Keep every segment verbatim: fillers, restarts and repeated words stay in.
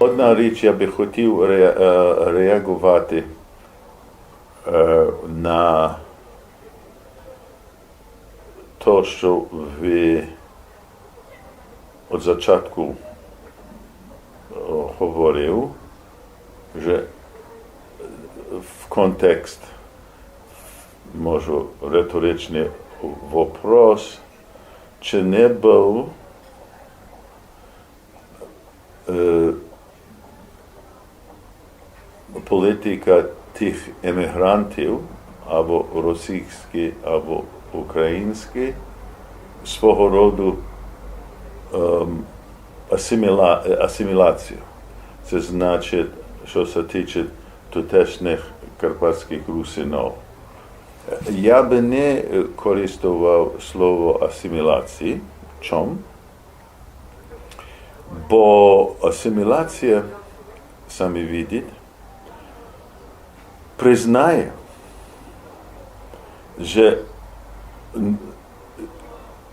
Одна річ, я би хотів ре-, е, реаґовати, е, на то, што вы од зачатку, е, говорив, же в контекст, може, реторичный вопрос, чи не быв, е, политика тых еміґрантів, або російські, або українські, свого роду, ем, асиміла-, е, асимілацію. Се значить, што ся тиче тутешніх карпатськых русинов. Я би не, е, користовав слово асимілації. Чом? Бо асимілація, самі видите, признає, же н-,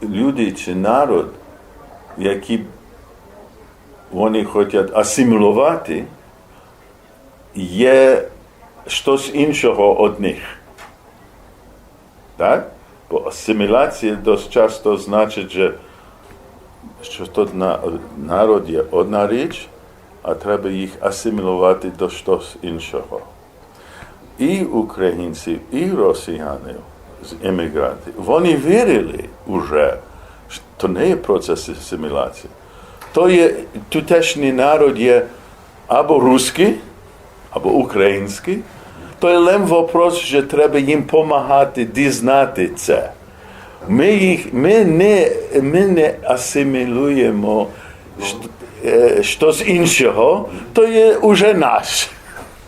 люди чи народ, які вони хотять асиміловати, є штось іншого од них. Так? Бо асимілація досить часто значить, же, што тот на-, народ є одна річ, а треба їх асиміловати до штось іншого. І українців, і росіянів з еміґрантів, вони вірили уже, што не є процес асимілації. То є, тутешній народ є або руськый, або українськый. То є лем вопрос, же треба їм помагати дізнати це. Мы їх, мы не, мы не асимілуємо ш-, е, штось іншого, то є уже наш.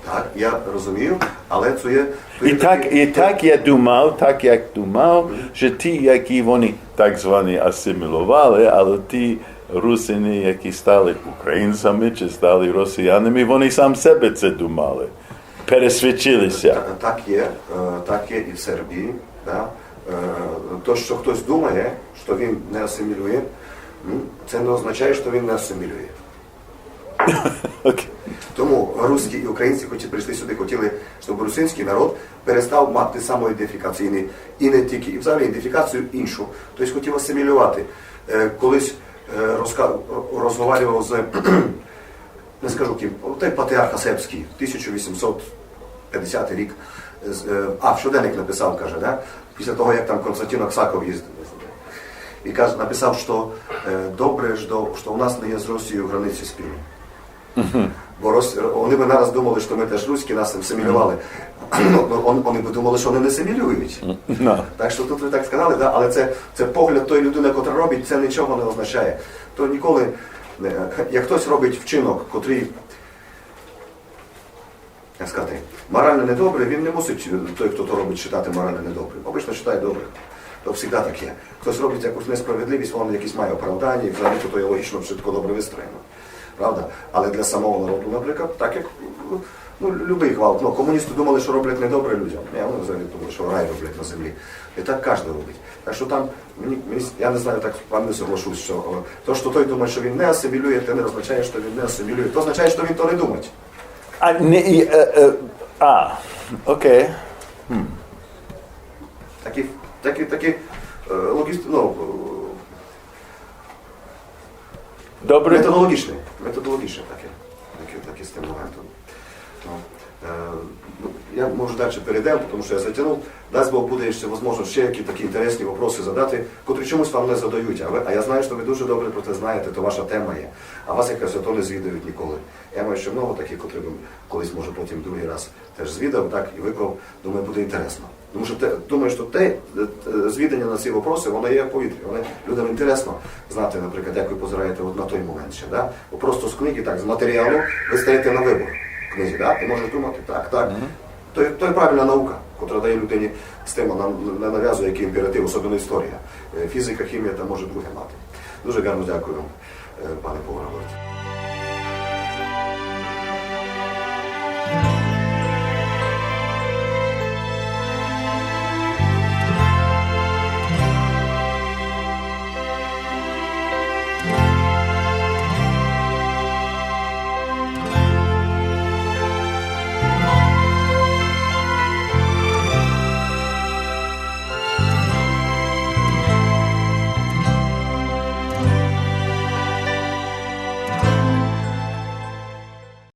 Так, я розумію, але це є... І так, і так я думав, так як думав, же ті, які вони так звані асиміловали, але ті русини, які стали українцями чи стали росіянами, вони сам себе це думали. Пересвідчили ся. Та-, так є, е, так є і в Сербії. Да? Е, то, що хтось думає, що він не асимілює, м, це не означає, що він не асимілює. Окей. Тому русські і українці, котрі прийшли сюди, хотіли, щоб русинський народ перестав мати самоідентифікаційний, і не тільки, і взагалі ідентифікацію іншу. Тобто хотів асимілювати. Е, колись, е, розка-, ро-, розговарював з, не скажу ким, той патріарха сербський, тисяча вісімсот п'ятдесятий рік, з-, е, а, в щоденник написав, каже, да? Після того, як там Константин Аксаков їздив. І каже, написав, що, е, добре, що, що у нас не є з Росією границі спільної. Бо рос-, вони би нараз думали, що ми теж руські, нас асимілювали. Ну, ну, он-, вони би думали, що вони не асимілюють. Так що тут ви так сказали, да? Але це, це погляд тої людини, яка робить, це нічого не означає. То ніколи, е, як хтось робить вчинок, котрий, як сказати, морально недобрий, він не мусить, е, той, хто то робить, вважати морально недобрим. Обично вважає добрим. То завжди так є. Хтось робить якусь несправедливість, він якісь має оправдання, і взагалі то є логічно, що таке добре вистроєно. Правда? Але для самого народу, наприклад, так як, ну, любий гвалт. Ну, комуністи думали, що роблять недобре людям. Ні, вони взагалі думали, що рай роблять на землі. І так кожен робить. Так що там, мені, мені, я не знаю, так з вами не соглашусь, що, е, то, що той думає, що він не асимілює, це не означає, що він не асимілює. То означає, що він то не думає. А, не, і, е, е, а, окей. Хм. Такі, такі, такі, е, логіст-, ну, е, Добре. Методологічне, методологічне таке, таке, таке з тим моментом. Ну, е, ну, я можу далі перейдемо, тому що я затягнув. Дасть Бог, буде ще можливість ще які такі інтересні вопроси задати, котрі чомусь вам не задають. А ви, а я знаю, що ви дуже добре про це знаєте, то ваша тема є. А вас якось ото не звідають ніколи. Я маю ще много таких, котрі би колись, може, потім другий раз теж звідав, так, і вибрав. Думаю, буде інтересно. Тому що те, думаю, що те, е, е, звідання на ці вопроси, воно є в повітрі. Воно людям інтересно знати, наприклад, як ви позираєте от на той момент ще. Да? От просто з книги, так, з матеріалу ви стаєте на вибор в книзі, да? І можеш думати, так, так. То є, то є правильна наука, котра дає людині стимул, нам не нав'язує який імператив, особливо історія. Е, фізика, хімія, там може друге мати. Дуже гарно дякую, е, пане Пограбович.